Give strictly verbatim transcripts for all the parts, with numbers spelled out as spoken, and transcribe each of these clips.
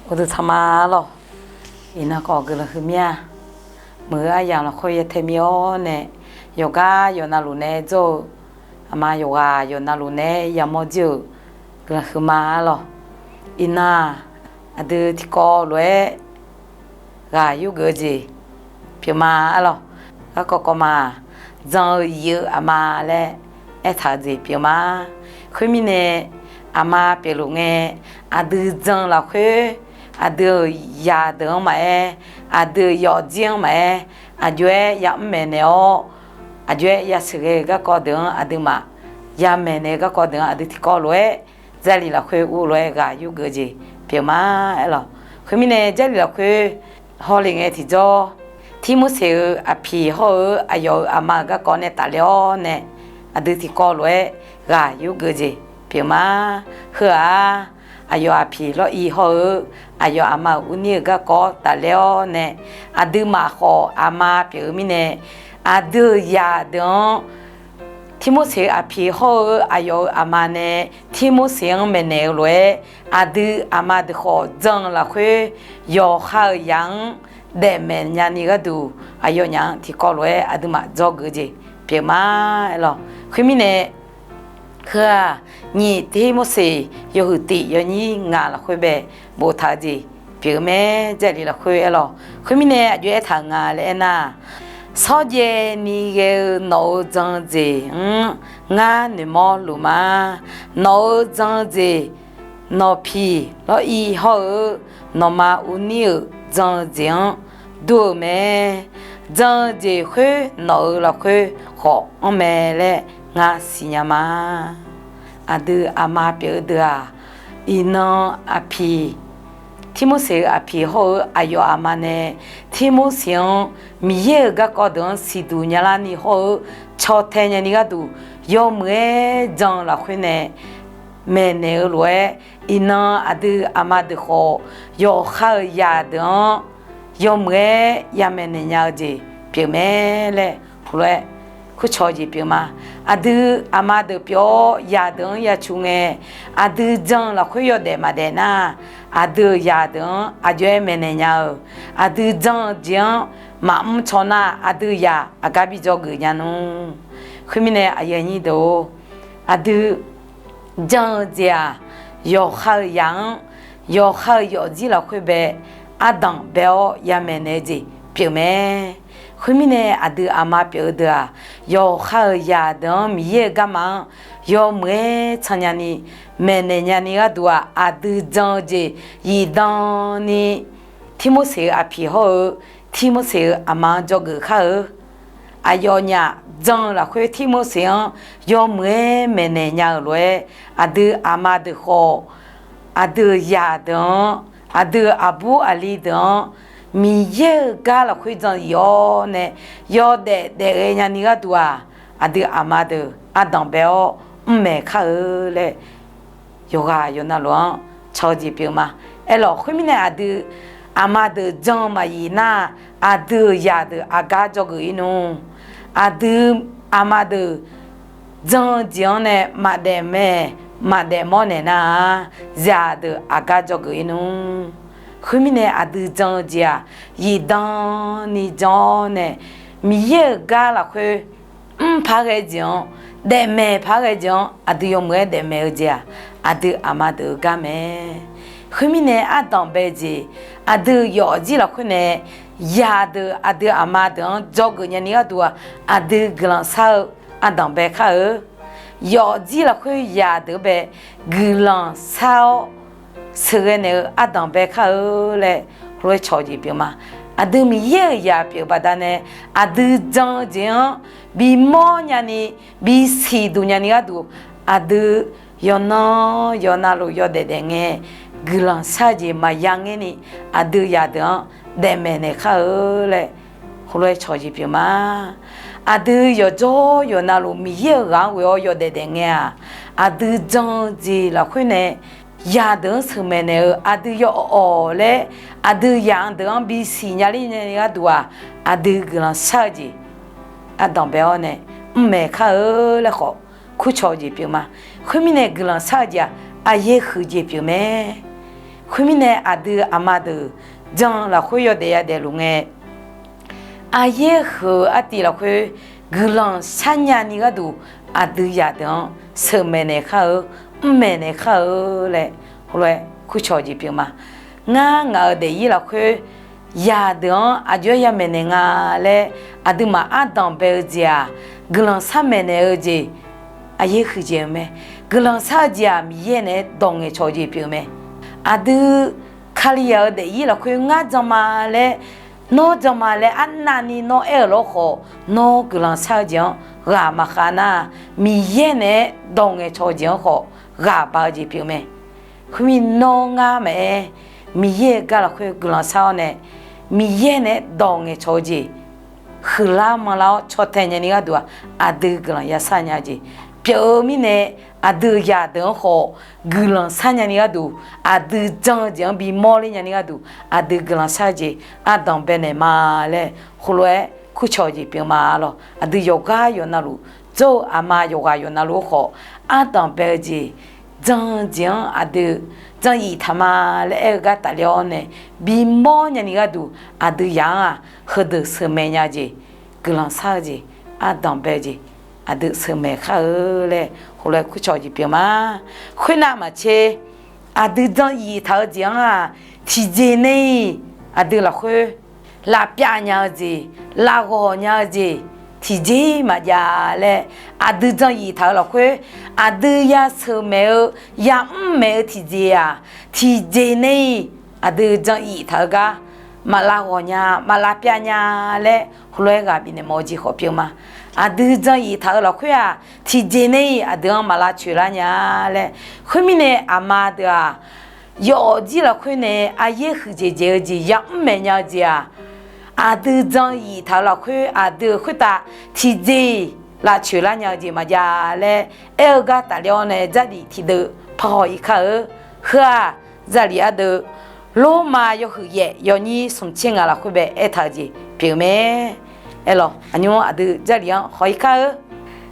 Uqduq tsaqma lawq. Iqnan khawf guiqlanq huiq mir-a. Muiq-eu aryamq lafkhoer ya tae mir-awr nae, yawqgar yawqnavluf nae dzawr-eu, aqma yawqghaq yawqnavluf nae yamawr jir-euq guiqlanq huiqma-a lawq. Iqnan-aq, aqdui tiqkawv lof-aer ghaq yurgeuf-eu jeq pyeufma lawq. Garkawv kawv ma, jan-eu yif-eu aqma laer aertaq-eu jeq pyeufma. Khoermirnae, aqma pyeufluf ngae, aqdui jan lafkhoer, aqdui-euq zaqdeuq-anr maqaer, aqdui-euq yawfjir-anr maqaer, aqjox-aer yamr maeqnaeq-awr, aqjox-aer yasheuqghae-eu garkawv deuq-anr aqduimaf yamaeq naeq-eu garkawv deuq-anr aqdui tiqkawv lof-aer, Jarlif lafkhoer ur lof-aer ghaq yurgeuf jeq pyeufma aerlawq. Khoermirnae, Jarlif lafkhoer hawlef ngae tiqjawr, Tirmorseq-euq aqpiq hawr-eu aqyawf-euq aqma-euq garkawv nae tafler-awr nae, aqdui tiqkawv lof-aer ghaq yurgeuf jeq pyeufma. Heu-aq, aqyawf aqpiq lawr-ir hawr-eu, aqyawf aqma-euq urnir-euq garkawv tafler-awr nae, aqduimaf khawf aqma pyeuf-eu mirnae, aqdui-euq zaqdeuq-anr Tirmorseq-euq aqpiq hawr-eu aqyawf-euq aqma nae Tirmorseq-anr maeqnaeq-eu lof-aer, aqdui aqma deuq khawf jan-eu lafkhoer yawqha-euq zaq-anr daefmaeq nyani gharduq, aqyawf nyaf-anr tiqkawv lof-aer aqduimaf dzawgeuf jeq pyeufma aerlawq. Khoermirnae, heu-aq, nyiq Tirmorseq yawhuiq tiq yawnyir ngaq lafkhoer bae boftaq-eu jeq pyeuf-eu mae, Jarlif lafkhoer aerlawq. Khoermirnae, aqjox aertaq-euq nga laer aernar, shawrjaev ni ghae-eu nawq-euq jan-eu jeq-anr ngar noeqmawr luf ma. Nawq-euq jan-eu jeq, nawqpiq lawr-ir hawr-eu, nawqma urnir-euq jan-eu jeq-anr dur-eu mae. Jan-eu jeq khoer nawq-euq lafkhoer khawf anr mae laer ngar siqnya ma. Aqdui aqma pyeuf-eu deuq-aq, iqnan aqpiq, Tirmorseq-euq aqpiq hawr-eu aqyawf aqma nae Tirmorseq-anr Miqyaer-euq garkawv deuq-anr siqduq nyalarni hawr-eu caw tae nyani gharduq, yawmuiq-aer jan-eu lafkhoer nae maeqnaeq-eu lof-aer, iqnan aqdui aqma deuq khawf yawqha-euq zaqdeuq-anr yawmuiq-aer yamaeq naeq nya-eu jeq pyeuf mae laer heulof-aer kurcaw-eu jeq pyeuf ma. Aqdui aqma deuq pyeuf-awr zaqdeuq-anr ya cu ngae, aqdui jan-eu lafkhoer yawdaef maqdaef nar, aqdui-euq zaqdeuq-anr aqjox-aer maeqnaeq nya-eu, aqdui jan-eu jeq-anr maqmr caw nar, aqdui zaq aqgar bi dzawgeuf nya nmr. Khoermirnae, aqyuif aqnyir deuq-or, aqdui jan-eu jeq-aq, yawqha-euq zaq-anr, yawqha-euq yawfjir lafkhoer bae ardanq bae-awr yamaeq naeq-eu jeq pyeuf mae. Khoermirnae, aqdui aqma pyeuf-eu deuq-aq, yawqha-euq zaqdeuq-anr Miqyaer-euq garma-anr yawmuiq-aer can nyani maeqnaeq nyani gharduq-aq, aqdui jan-eu jeq zifdan ni Tirmorseq-euq aqpiq hawr-eu Tirmorseq-euq aqma-anr dzawgeuf kar-eu. Aqyawfnyaf jan-eu lafkhoer Tirmorseq-anr yawmuiq-aer maeqnaeq nya-euq lof-aer, aqdui aqma deuq khawf, aqdui-euq zaqdeuq-anr, aqdui-euq aqbur aqli deuq-anr, Miqyaer-euq gar lafkhoer jan zif-awr nae yawdaef daefghae nyani gharduq-aq, aqdui aqma deuq ardanq bae-awr mrmaeq kar-eu laer yawqghaq yawqnavluf-anr caw-eu jeq pyeuf ma. Aerlawq, khoermirnae aqdui aqma deuq jan-eu maqyif nar, aqdui-euq zaqdeuq aqgar dzawgeuf-ir nmr. Aqdui aqma deuq jan-eu jeq-anr nae maqdaef mae, maqdaef mawr naeq nar-aq, zaqdeuq aqgar dzawgeuf-ir nmr. Khoermirnae, aqdui jan-eu jeq-aq, zifdan ni jan-awr nae, Miqyaer-euq gar lafkhoer mr par ghae jeq-anr, daefmaeq par ghae jeq-anr, aqdui yawmuiq-aer daefmaeq-eu jeq-aq, aqdui aqma deuq-eu gar mae. Khoermirnae, ardanq bae jeq, aqdui-euq yawfjir lafkhoer nae zaqdeuq aqdui aqma deuq-anr dzawgeuf nyani gharduq-aq, aqdui guiqlanq shar-eu ardanq bae kar-eu. Yawfjir lafkhoer zaqdeuq-anr bae guiqlanq shar-awr sheuqghae naeq-eu ardanq bae kar-eu laer heulof-aer cawq jeq pyeuf ma. Aqdui Miqyaer-euq zaq pyeuf baqdanae, aqdui jan-eu jeq-anr bimawr nyani, bisiq duq nyani gharduq, aqdui yawqnan yawqnavluf yawdaef daef ngae, guiqlanq shar-eu jeq maqya ngaer ni, aqdui zaqdeuq-anr daefmaeq naeq kar-eu laer heulof-aer cawq jeq pyeuf ma. Aqdui yawqjawr yawqnavluf Miqyaer-euq ghaq-anr ghoe-awr yawdaef daef ngae-aq, aqdui jan-eu jeq lafkhoer nae zaqdeuq-anr sheuqmaeq naeq-eu, aqdui yawawq laer aqdui zaq-eu deuq-anr bisiq nyaler nyani gharduq-aq, aqdui guiqlanq shar-eu jeq ardanq bae-awr nae mrmaeq kar-eu laer khawf kurcawq jeq pyeuf ma. Khoermirnae, guiqlanq shar-eu jeq-aq, aqyaer huiq jeq pyeuf mae. Khoermirnae, aqdui aqma deuq jan lafkhoer yawdaef yadaef luf ngae, aqyaer huiq-eu artiv lafkhoer guiqlanq sharnya ni gharduq, aqdui zaqdeuq-anr sheuqmaeq naeq khar-eu, mrmaeq naeq khar-eu laer heulof-aer kurcawq jeq pyeuf ma. Ngar ngaq-euq daefzir lafkhoer zaqdeuq-anr aqjox-aer ya maeqnaeq nga laer aqduimaf ardanq bae-eu jeq-aq, guiqlanq sharmaeq naeq-eu jeq, aqyaer huiqdzaeq-eu mae. Guiqlanq shar-eu jeq-aq, Miqyaer naeq-aer dawq ngaeqcawq-eu jeq pyeuf-eu mae. Aqdui Kalizaq-euq daefzir lafkhoer ngar jan ma laer, nawr jan ma laer arnavni nawr aer-euq lawr khawf, nawr guiqlanq shar-eu jeq-anr ghaq maqkhav nar, Miqyaer naeq-aer dawq ngaeqcawq-eu jeq-anr khawf ghaq baq-eu jeq pyeuf-eu mae. Khoermir nawr ngar maqaer, Miqyaer-euq gar lafkhoer guiqlanq shar-awr nae, Miqyaer naeq-aer dawq ngaeqcawq-eu jeq, huiqlar manrlar-awr caw tae nyani gharduq-aq, aqdui guiqlanq yashar nya-eu jeq pyeuf-eu mirnae, aqdui-euq zaqdeuq-anr khawf guiqlanq sharnya ni gharduq, aqdui jan-eu jeq-anr bimawr ler nyani gharduq, aqdui guiqlanq shar-eu jeq ardanq baenaeq ma laer heulof-aer kurcawq jeq pyeuf ma lawq. Aqdui yawqgar yawqnavluf, jawr-eu aqma yawqghaq yawqnavluf-eu khawf, ardanq bae-eu jeq, jan-eu jeq-anr aqdui jan yif taq ma laer aer-eu gar tafler-awr nae, bimawr nyani gharduq aqdui yaq-anr-aq, heudeuq sheuqmaeq nya-eu jeq, guiqlanq shar-eu jeq, ardanq bae-eu jeq, aqdui sheuqmaeq khar-eu laer heulof-aer kurcawq jeq pyeuf ma. Khoernav maqtser, aqdui jan yif taq-eu jeq-anr-aq, tiqjeq nae-iq aqdui lafkhoer lavpyav nya-eu jeq, lavghawq nya-eu jeq tiqjeq maqjav laer, aqdui jan yif taq-eu lafkhoer aqdui ya sheuqmaeq-eu, ya mrmaeq-eu tiqjeq-aq, tiqjeq nae-iq aqdui jan yif taq-eu gar maq lavghawq nya, maq lavpyav nya laer heulof-aer ghaq bifnaeq mawf-eu jeq khawf pyeuf ma. Aqdui jan yif taq-eu lafkhoer-aq, tiqjeq nae-iq aqdui-anr maq lavcoeq lar nya laer. Khoermirnae, aqma deuq-aq, yawfjir lafkhoer nae aqyaer huiqdzaeq dzaeq-eu jeq, ya mrmaeq nya-eu jeq-aq, aqdui jan yif taq-eu lafkhoer aqdui-euq khoertav tiqjeq-iq lavcoeq lar nya-eu jeq maqjav laer aer-eu gar tafler-awr nae, Jarlif tiqdeuv parhaw ir kar-eu. Heu-aq, Jarlif ardeuv, Lormav yawhuiq yaef yawnyir smq tser ngaq lafkhoer bae aertaq-eu jeq pyeuf-eu mae. Aerlawq, aqnymr aqdui Jarlif-anr haw ir kar-eu.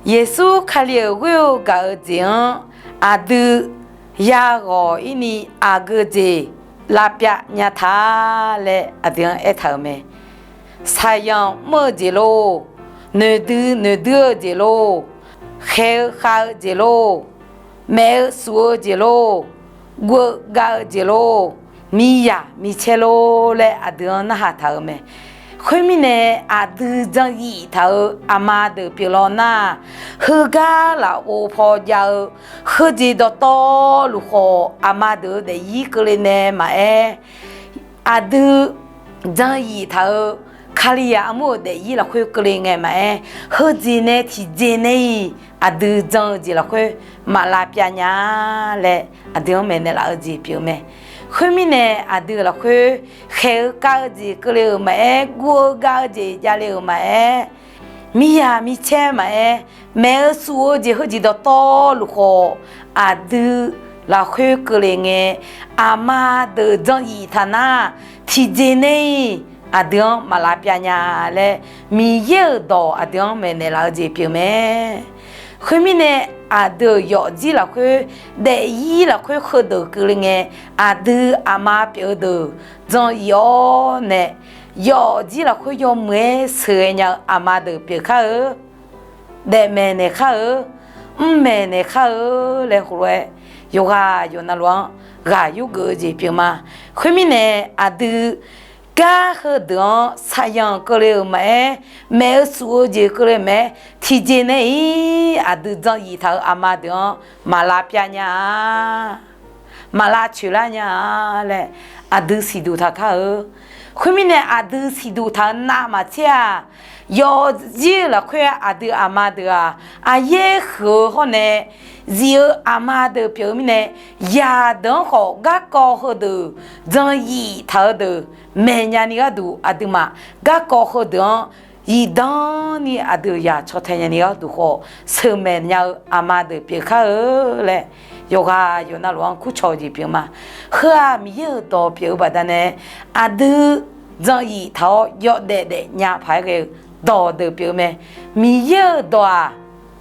Yeqsur Kali-euq ghoer-eu gaq-eu jeq-anr aqdui yaghawq ir ni aqgeu jeq lavpyav nya ta laer aqdui-anr aertaq-euq mae. Shaqzanq mr-eu jeq lor, noeqdui noeqdui-eu jeq lor, khaeq-eu khav-eu jeq lor, maef-eu suf-eu jeq lor, guv-eu gav-eu jeq lor, miqyaq micaer lor laer aqdui-anr narhaq taq-euq mae. Khoermirnae, aqdui jan yif taq-euq aqma deuq pyeuf law nar, heugar lafov paw jav-eu heujeq dawqtawvluf khawf, aqma deuq-euq daefzir keuvle nae maqaer, aqdui jan yif taq-euq Kalizaq armur-euq daefzir lafkhoer keuvle ngae maqaer, heujeq nae tiqjeq nae-iq aqdui jan-eu jeq lafkhoer maq lavpyav nya laer aqdui-anr maeqnaeq laf-eu jeq pyeuf-eu mae. Khoermirnae, aqdui lafkhoer khaeq-eu kav-eu jeq keuvle-euq maqaer, guv-eu gav-eu jeq javle-euq maqaer, miqyaq micaer maqaer, maef-eu suf-eu jeq heujeq dawqtawvluf khawf, aqdui lafkhoer keuvle ngae, aqma deuq jan yif taq nar, tiqjeq nae-iq aqdui-anr maq lavpyav nya laer, Miqyaer-euq dawq aqdui-anr maeqnaeq laf-eu jeq pyeuf mae. Khoermirnae, aqdui-euq yawfjir lafkhoer, daefzir lafkhoer heudeuq keuvle ngae, aqdui aqma pyeuf-eu deuq jan yif-awr nae, yawfjir lafkhoer yawmuiq-aer sheuqghae nya-eu aqma deuq pyeuf kar-eu. Daefmaeq naeq khar-eu, mrmaeq naeq khar-eu laer heulof-aer, yawqghaq yawqnavluf-anr ghaq yurgeuf-eu jeq pyeuf ma. Khoermirnae, aqdui gar heudeuq-anr saqyanq keuvle-euq maqaer, maef-eu suf-eu jeq keuvle maqaer, tiqjeq nae-iq aqdui jan yif taq-euq aqma deuq-anr maq lavpyav nya-a, maq lavcoeq lar nya-a laer aqdui siqduq taq kar-eu. Khoermirnae, aqdui siqduq taq-eu navmaqtser-aq, yawfjir-eu lafkhoer aqdui aqma deuq-aq, aqyaer huiq-eu hawr nae zif-eu aqma deuq pyeuf-eu mirnae, zaqdeuq-anr khawf garkawv heudeuq jan yif taq-eu deuq maeqnya ni gharduq, aqduimaf garkawv heudeuq-anr zifdan ni aqdui-euq zaq caw tae nya ni gharduq khawf, sheuqmaeq nya-eu aqma deuq pyeuf kar-eu laer, yawqghaq yawqnavluf-anr kurcawq-eu jeq pyeuf ma. Heu-aq Miqyaer-euq dawq pyeuf-eu baqdanae, aqdui jan yif taq-awr yawdaef daef nya paq-aer ghae-eu dawq deuq pyeuf-eu mae. Miqyaer-euq dawq-aq,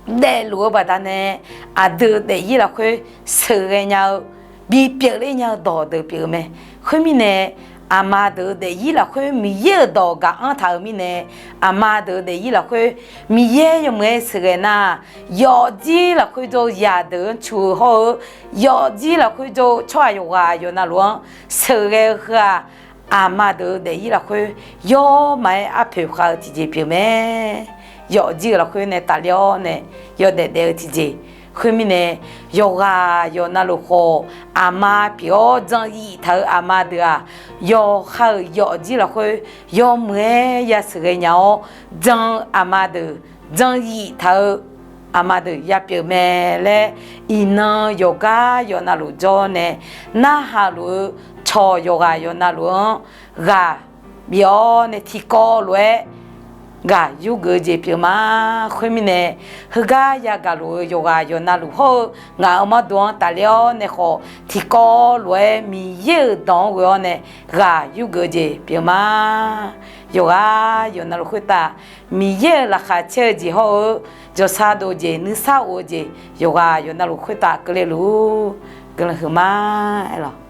daefluf-eu baqdanae, aqdui daefzir lafkhoer sheuqghae nya-eu bipyeuf ler nya-eu dawq deuq pyeuf-eu mae. Khoermirnae, aqma deuq-euq daefzir lafkhoer Miqyaer-euq dawq gaq-anr taq-euq mirnae, aqma deuq-euq daefzir lafkhoer Miqyaer yawmuiq-aer sheuqghae nar, yawfjir lafkhoer jawr-eu zaqdeuq-anr cu-eu hawr-eu, yawfjir lafkhoer jawr-eu tsawrhaq yawqghaq yawqnavluf-anr sheuqghae-eu heu-aq, aqma deuq-euq daefzir lafkhoer yawr maqaer arpoeq khav-eu tiqjeq pyeuf mae. Yawfjir-euq lafkhoer nae tafler-awr nae yawdaef daef-eu tiqjeq. Khoermirnae, yawqghaq yawqnavluf khawf aqma pyeuf-awr jan yif taq-euq aqma deuq-aq, yawqha-euq yawfjir lafkhoer yawmuiq-aer ya sheuqghae nya-awr, jan-eu aqma deuq, jan yif taq-eu aqma deuq ya pyeuf mae laer, iqnan yawqgar yawqnavluf jawr nae narhaq luf-eu cawq yawqghaq yawqnavluf-anr ghaq bif-awr nae tiqkawv lof-aer ghaq yurgeuf-eu jeq pyeuf ma. Khoermirnae, heugar yagaq luf-eu yawqghaq yawqnavluf hawr-eu ngaq-euq mawrdo-anr tafler-awr nae khawf, tiqkawv lof-aer Miqyaer-euq dawq-anr ghoe-awr nae ghaq yurgeuf-eu jeq pyeuf ma. Yawqghaq yawqnavluf khoertav Miqyaer-euq laqkhaq caer-eu jeq hawr-eu, jawrsar dov-eu jeq, nuisar of-eu jeq, yawqghaq yawqnavluf khoertav keuvle luf-ur, guiqlanq huiqma aer lawq.